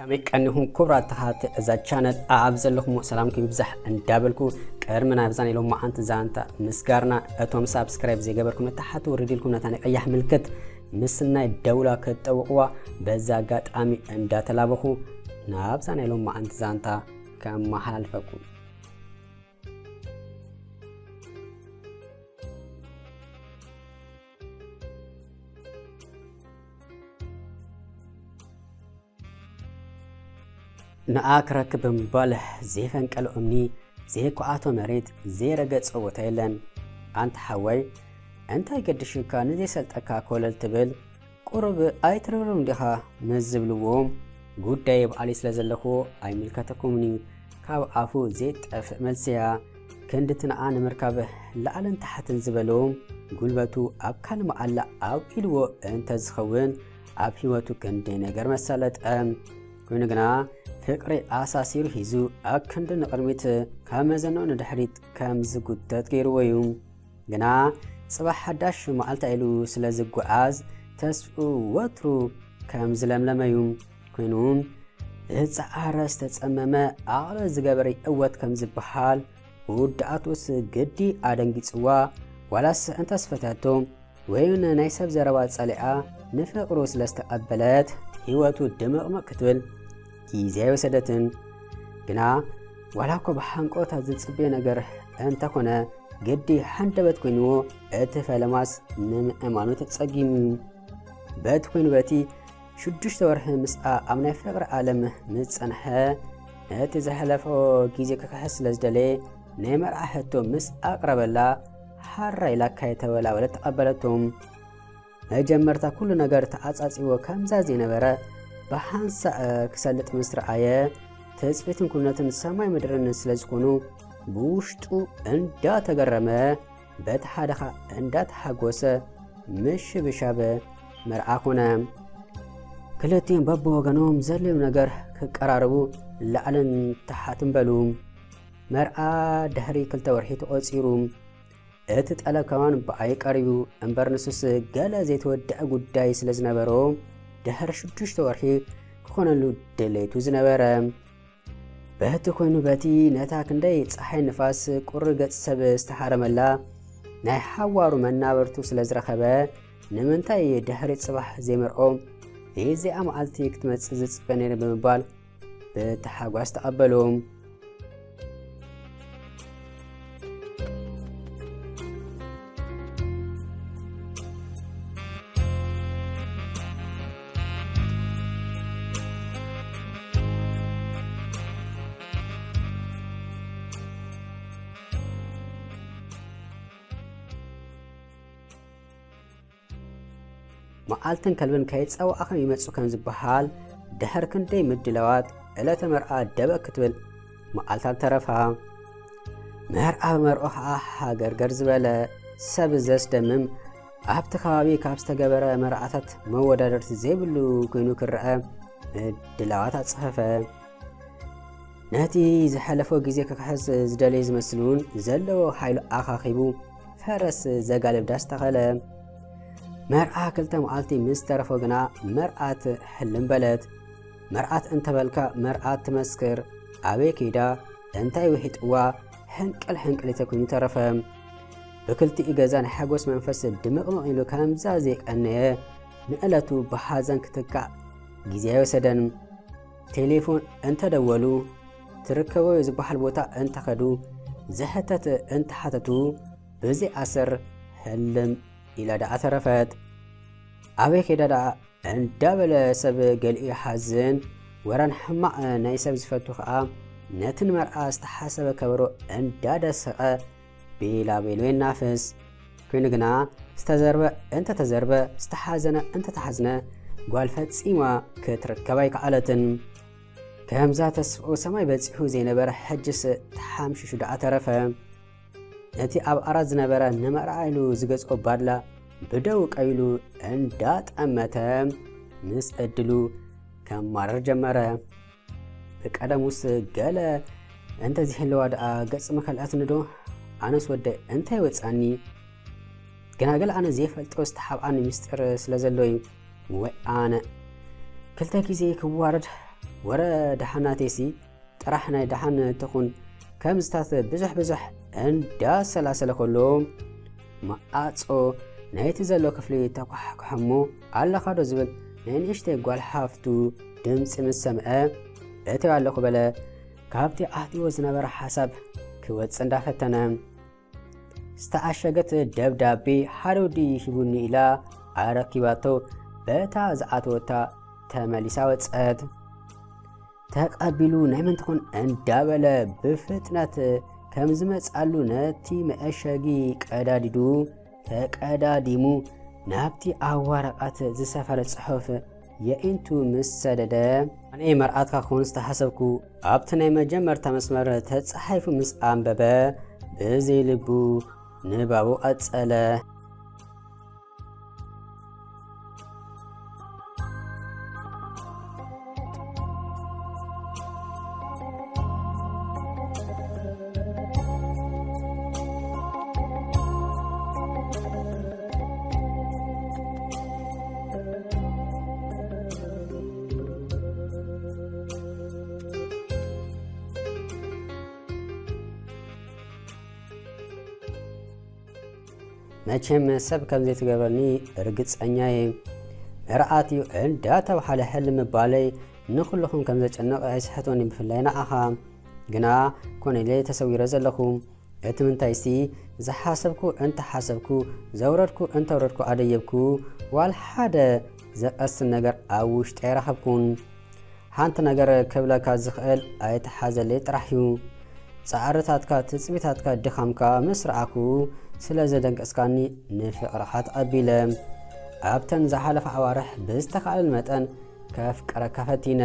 መቀኒኹም ክቡራት ተኸታተልቲ እዛ ቻነል ኣብ ዘለኹም ሰላምኩም ይብዛሕ እንዳበልኩ፣ ቅድሚ ናብዛ ናይ ሎማዓንቲ ዛንታ ምስጋርና፣ እቶም ሳብስክራይብ ዘይገበርኩም ንታሕቲ ውርድ ኢልኩም ነታ ናይ ቀያሕ ምልክት ምስናይ ደውላ ክትጠውቕዋ በዛ ኣጋጣሚ እንዳተላበኹ ናብዛ ናይ ሎማዓንቲ ዛንታ ከመሓላልፈኩም። ንኣ ክረክብ ብምባል ዘይፈንቀሎ እምኒ፣ ዘይኳዓቶ መሬት፣ ዘይረገጾ ቦታ የለን። ኣንታ ሓወይ፣ እንታይ ገድሽካ ንዘይሰልጠካ ኮለል ትብል? ቁሩብ ኣይትርብርብን ዲኻ? ምስ ዝብልዎ፣ ጉዳይ ኣብ ዓሊ ስለ ዘለኹ ኣይምልከተኩምን እዩ፣ ካብ ኣፉ ዘይጠፍእ መልሲ እያ። ክንድቲ ንኣ ንምርካብ ላዕልን ታሕትን ዝበሎ ጉልበቱ ኣብ ካልእ መዓላ ኣውዒልዎ እንተዝኸውን፣ ኣብ ህይወቱ ክንደይ ነገር መሳለጠ። ኮይኑ ግና ፍቕሪ ኣሳሲሩ ሒዙ፣ ኣክንዲ ንቕድሚት ካብ መዘንኡ ንድሕሪት ከም ዝጉተት ገይርዎ እዩ። ግና ጽባሕ ሓዳሽ መዓልታ ኢሉ ስለ ዝጓዓዝ፣ ተስፍኡ ወትሩ ከም ዝለምለመ እዩ። ኮይኑ ዝጸዓረ ዝተጸመመ፣ ዓቕሊ ዝገበረ ይእወት ከም ዝበሃል፣ ውድኣቱስ ግዲ ኣደንጊጽዋ። ዋላስ እንተስ ፈትያቶ፣ ወይ እውን ናይ ሰብ ዘረባ ጸሊኣ ንፍቕሩ ስለ ዝተቐበለት፣ ህይወቱ ድምቕምቕ ክትብል ግዜ ኣይወሰደትን። ግና ዋላ እኮ ብሃንቀውታ ዝጽበዮ ነገር እንተኾነ፣ ግዲ ሃንደበት ኮይንዎ፣ እቲ ፈለማስ ንምእማኑ ተጸጊሙ። በቲ ኮይኑ በቲ ሽዱሽተ ወርሒ ምስኣ ኣብ ናይ ፍቕሪ ዓለም ምስ ጸንሐ፣ ነቲ ዘሕለፎ ግዜ ክክሕስ ስለ ዝደለየ፣ ናይ መርዓ ሕቶ ምስ ኣቕረበላ፣ ሃራ ኢላ ካይተወላወለት ተቐበለቶ። መጀመርታ ኩሉ ነገር ተዓጻጺዎ ከምዛ ዘይነበረ ብሓንሳእ ክሰልጥ ምስ ረኣየ፣ ትጽቢትን ኩነትን ሰማይ ምድርን ስለ ዝኾኑ፣ ብውሽጡ እንዳተገረመ፣ በቲ ሓደ ኸኣ እንዳተሓጎሰ ምሽብሻብ መርዓ ኮነ። ክልቲኦም በብወገኖም ዘድልዮም ነገር ክቀራረቡ ላዕልን ታሕትን በሉ። መርዓ ድሕሪ ክልተ ወርሒ ተቖጺሩ። እቲ ጠለብ ከማን ብኣይ ቀሪቡ እምበር፣ ንሱስ ገለ ዘይተወደአ ጉዳይ ስለ ዝነበሮ፣ ድሕሪ ሽዱሽተ ወርሒ ክኾነሉ ድሌቱ ዝነበረ። በቲ ኮይኑ በቲ ነታ ክንደይ ጸሓይ ንፋስ ቁሪ ገጽ ሰብ ዝተሃረመላ ናይ ሓዋሩ መናበርቱ ስለ ዝረኸበ፣ ንምንታይ ድሕሪ ጽባሕ ዘይመርዖ፣ እዚኣ መዓልቲ ክትመጽእ ዝጽበ ነይረ ብምባል ብታሓጓስ ተቐበሉ። መዓልትን ከልብን ከይጸዋዕኹም ይመጹ ከም ዝበሃል፣ ድሕሪ ክንደይ ምድላዋት፣ ዕለተ መርዓ ደበእ ክትብል መዓልታት ተረፋ። መርዓ ብመርዑ ኸኣ ሃገርገር ዝበለ፣ ሰብ ዘስደምም፣ ኣብቲ ከባቢ ካብ ዝተገበረ መርዓታት መወዳደርቲ ዘይብሉ ኮይኑ ክረአ ምድላዋት ኣጽፈፈ። ነቲ ዝሓለፎ ግዜ ክክሕስ ዝደለየ ዝመስል እውን ዘለዎ ሓይሉ ኣኻኺቡ ፈረስ ዘጋልብ ዳስ ተኸለ። መርዓ ክልተ መዓልቲ ምስ ተረፎ ግና መርዓት ሕልም በለት። መርዓት እንተበልካ መርዓት ትመስክር፣ ኣበይ ከይዳ፣ እንታይ ውሒጥዋ፣ ሕንቅል ሕንቅሊተ ኮይኑ ተረፈ። ብክልቲኡ ገዛ ናይ ሓጎስ መንፈስ ድምቕምቕ ኢሉ ከምዛ ዘይቀነየ ንዕለቱ ብሓዘን ክትካእ ግዜ ኣይወሰደን። ቴሌፎን እንተደወሉ፣ ትርከቦ ዝበሃል ቦታ እንተኸዱ፣ ዝሕተት እንተሓተቱ፣ ብዘይኣሰር ህልም ኢላ ደኣ ተረፈት። ኣበይ ከይዳ ደኣ እንዳበለ ሰብ ገሊኡ ይሓዝን፣ ወራን ሕማቕ ናይ ሰብ ዝፈቱ ኸኣ ነቲ ንመርዓ ዝተሓሰበ ከበሮ እንዳደሰቐ ቤላ ቤሎ የናፍስ። ኮይኑ ግና ዝተዘርበ እንተተዘርበ፣ ዝተሓዘነ እንተተሓዝነ፣ ጓል ፈጺማ ክትርከብ ኣይከኣለትን። ከምዛ ተስፍኡ ሰማይ በጺሑ ዘይነበረ ሕጅስ ተሓምሺሹ ደኣ ተረፈ። ነቲ ኣብ ዓራት ዝነበረ ንመርዓ ኢሉ ዝገዝኦ ባድላ ብደው ቀቢሉ እንዳጠመተ ምስ ዕድሉ ከማርር ጀመረ። ብቀደሙስ ገለ እንተዝህልዋ ደኣ ገጽ ምኸልኣትኒ ዶ? ኣነስ ወደይ እንታይ ወጻኒ? ግና ገለ ኣነ ዘይፈልጦ ዝተሓብኣኒ ምስጢር ስለ ዘሎ እዩ። ወይ ኣነ ክልተ ግዜ ክዋረድ ወረ ደሓናተይሲ ጥራሕ ናይ ደሓን ትኹን። ከምዝታት ብዙሕ ብዙሕ እንዳሰላሰለ ከሎ፣ ማዕጾ ናይቲ ዘሎ ክፍሊ ተኳሕኩሐሞ፣ ኣለኻዶ ዝብል ናይ ንእሽተይ ጓል ሓፍቱ ድምፂ ምስ ሰምዐ፣ እተው ኣለኹ በለ። ካብቲ ኣትዮ ዝነበረ ሓሳብ ክወፅእ እንዳፈተነ፣ ዝተዓሸገት ደብዳቤ ሓደ ወዲ ሂቡኒ ኢላ ኣረኪባቶ፣ በታ ዝኣተወታ ተመሊሳ ወፀት። ተቐቢሉ ናይ መን ትኾን እንዳበለ ብፍጥነት ከም ዝመጻሉ ነቲ መዐሸጊ ቀዳዲዱ ተቀዳዲሙ ናብቲ ኣብ ወረቐት ዝሰፈረ ጽሑፍ የኢንቱ ምስ ሰደደ፣ ኣነ መርዓትካ ክኾን ዝተሓሰብኩ ኣብቲ ናይ መጀመርታ መስመር ተጻሒፉ ምስ ኣንበበ ብዘይ ልቡ ንባቡ ቀጸለ። መቸም ሰብ ከም ዘይትገብረኒ ርግጸኛ እየ። መርዓት እዩ እንዳተባሃለ ሕልም ምባለይ ንኹልኹም ከም ዘጨንቕ ኣይስሕቶን እዩ፣ ብፍላይ ንዓኻ። ግና ኮነ ኢለ ተሰዊረ ዘለኹ። እቲ ምንታይሲ፣ ዝሓሰብኩ እንተሓሰብኩ፣ ዘውረድኩ እንተውረድኩ ኣደየብኩ፣ ዋላ ሓደ ዘቐስን ነገር ኣብ ውሽጢ ኣይረኸብኩን። ሓንቲ ነገር ክብለካ ዝኽእል ኣይትሓዘለይ ጥራሕ እዩ። ጻዕርታትካ፣ ትጽቢታትካ፣ ድኻምካ ምስ ረኣኹ ስለ ዘደንቀስካኒ ንፍቕርኻ ተቐቢለ። ኣብተን ዝሓለፋ ኣዋርሕ ብዝተኻእለኒ መጠን ከፍቅረካ ፈቲነ።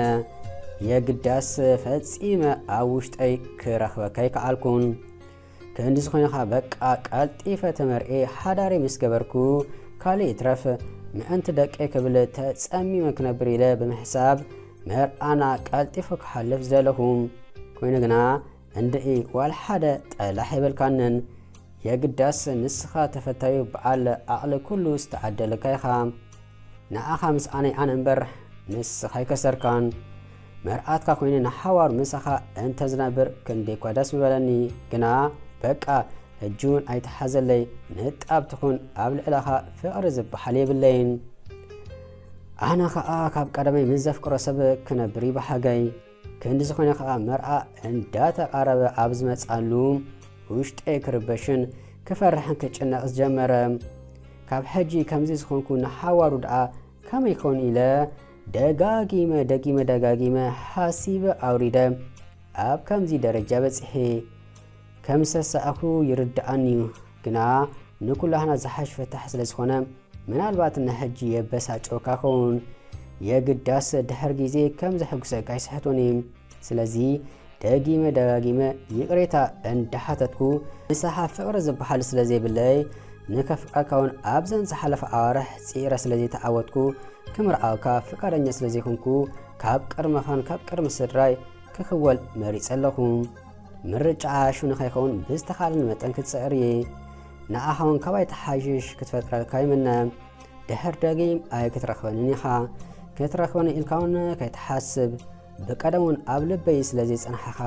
የግዳስ ፈጺመ ኣብ ውሽጠይ ክረኽበካ ኣይከኣልኩን። ክንዲ ዝኾነ ኸኣ በቃ ቀልጢፈ ተመርኤ ሓዳረይ ምስ ገበርኩ ካልእ ይትረፍ ምእንቲ ደቀይ ክብል ተጸሚመ ክነብር ኢለ ብምሕሳብ መርዓና ቀልጢፉ ክሓልፍ ዝደለኹ። ኮይኑ ግና እንድዒ ዋላ ሓደ ጠላሕ ኣይበልካንን። የግዳስ ንስኻ ተፈታዊ በዓል ዓቕሊ ኩሉ ዝተዓደልካ ኢኻ። ንዓኻ ምስኣነይ ኣነ እምበር ንስኻ ኣይከሰርካን። መርዓትካ ኮይነ ንሓዋሩ ምሳኻ እንተዝነብር ክንደይ እኳ ደስ ምበለኒ። ግና በቃ ሕጂ እውን ኣይትሓዘለይ። ንጣብ ትኹን ኣብ ልዕለኻ ፍቕሪ ዝበሃል የብለይን። ኣነ ኸኣ ካብ ቀደመይ ምስ ዘፍቅሮ ሰብ ክነብር እዩ ብሓገይ። ክንዲ ዝኾነ ኸኣ መርዓ እንዳተቓረበ ኣብ ዝመጽኣሉ ውሽጠይ ክርበሽን ክፈርሕን ክጭነቕ ዝጀመረ። ካብ ሕጂ ከምዚ ዝኾንኩ ንሓዋሩ ደኣ ከመይ ኮን ኢለ ደጋጊመ ደጊመ ደጋጊመ ሓሲበ ኣውሪደ ኣብ ከምዚ ደረጃ በጺሐ። ከም ዝተሳእኹ ይርድኣኒ እዩ፣ ግና ንኩላህና ዝሓሽ ፍታሕ ስለ ዝኾነ ምናልባት ንሕጂ የበሳጨወካ ኸውን። የግዳስ ድሕር ግዜ ከም ዘሐጉሰካ ኣይስሕቶን እየ። ስለዚ ደጊመ ደጋጊመ ይቕሬታ እንዳሓተትኩ፣ ንስኻ ፍቕሪ ዝበሃል ስለ ዘይብለይ፣ ንከፍቅረካ እውን ኣብዘን ዝሓለፋ ኣዋርሕ ጽዒረ ስለ ዘይተዓወትኩ፣ ክምርዓወካ ፍቃደኛ ስለ ዘይኮንኩ፣ ካብ ቅድመኻን ካብ ቅድሚ ስድራይ ክኽወል መሪጸ ኣለኹ። ምርጫ ሽኑ ከይኸውን ብዝተኻእለኒ መጠን ክጽዕር እየ። ንዓኻ እውን ካባይ ትሓይሽ ክትፈጥረልካ ይምነ። ድሕር ደጊም ኣይክትረኽበንን ኢኻ። ክትረኽበኒ ኢልካ እውን ከይትሓስብ። ብቀደም እውን ኣብ ልበይ ስለ ዘይጸናሕኻ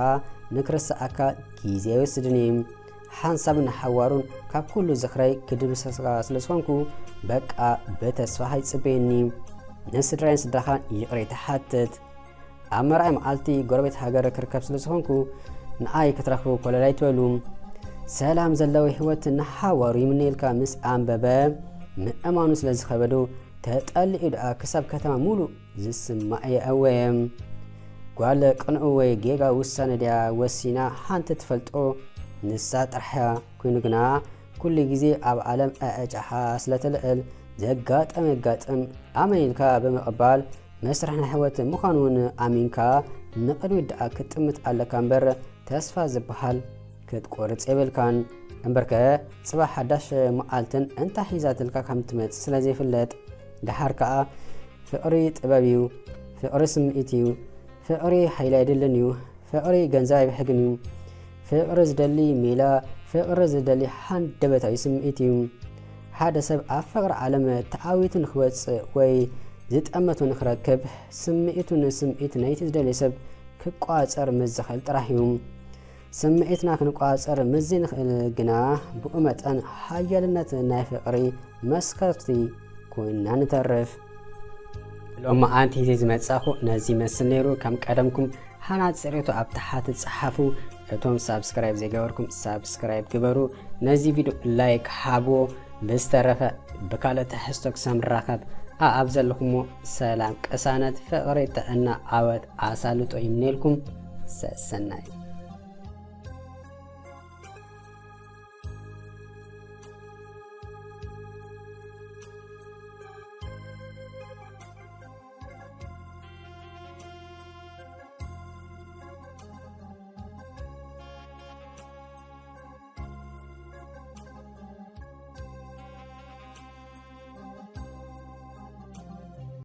ንክርስዓካ ግዜ ኣይወስድን እዩ። ሓንሳብን ንሓዋሩን ካብ ኩሉ ዝኽረይ ክድምሰስካ ስለ ዝኾንኩ በቃ ብተስፋ ኣይጽበየኒ። ንስድራይን ስድራኻን ይቕሬታ ሓትት። ኣብ መርዓይ መዓልቲ ጎረቤት ሃገር ክርከብ ስለ ዝኾንኩ ንዓይ ክትረኽቡ ኮለል ኣይትበሉ። ሰላም ዘለዎ ህይወት ንሓዋሩ ይምነየልካ ምስ ኣንበበ ምእማኑ ስለ ዝኸበዶ ተጠሊዑ ደኣ ክሳብ ከተማ ሙሉእ ዝስማዕ የእወየ። ጓል ቅንኡ ወይ ጌጋ ውሳነ ድያ ወሲና ሓንቲ ትፈልጦ ንሳ ጥራሕ እያ። ኮይኑ ግና ኩሉ ግዜ ኣብ ዓለም ኣዕጫሓ ስለ ትልዕል ዘጋጠም የጋጥም ኣመን ኢልካ ብምቕባል መስርሕ ናይ ህይወት ምዃኑ እውን ኣሚንካ ንቕድሚት ደኣ ክትጥምት ኣለካ እምበር ተስፋ ዝበሃል ክትቆርጽ የብልካን። እምበርከ ጽባሕ ሓዳሽ መዓልትን እንታይ ሒዛትልካ ከም ትመጽእ ስለ ዘይፍለጥ። ደሓር ከኣ ፍቕሪ ጥበብ እዩ፣ ፍቕሪ ስምዒት እዩ፣ ፍቕሪ ሓይሊ ኣይደልን እዩ፣ ፍቕሪ ገንዘብ ኣይብሕግን እዩ። ፍቕሪ ዝደሊ ሜላ፣ ፍቕሪ ዝደሊ ሓንደበታዊ ስምዒት እዩ። ሓደ ሰብ ኣብ ፍቕሪ ዓለም ተዓዊቱ ንኽወጽእ ወይ ዝጠመቱ ንክረክብ ስምዒቱ ንስምዒት ናይቲ ዝደልዮ ሰብ ክቋጸር ምስ ዝኽእል ጥራሕ እዩ። ስምዒትና ክንቋጸር ምስ ዘይንኽእል ግና ብኡ መጠን ሓያልነት ናይ ፍቕሪ መስከርቲ ኮይና ንተርፍ። ሎማዓንቲ ሒዘ ዝመጻኹ ነዚ ይመስል ነይሩ። ከም ቀደምኩም ሃናጺ ርእይቶ ኣብ ታሕቲ ጸሓፉ። እቶም ሳብስክራይብ ዘይገበርኩም ሳብስክራይብ ግበሩ። ነዚ ቪድዮ ላይክ ሃብዎ። ብዝተረፈ ብካልእ ትሕዝቶ ክሳብ ንራኸብ ኣኣብ ዘለኹሞ ሰላም፣ ቅሳነት፣ ፍቕሪ፣ ጥዕና፣ ዓወት፣ ኣሳልጦ ይምነየልኩም። ሰሰናዩ።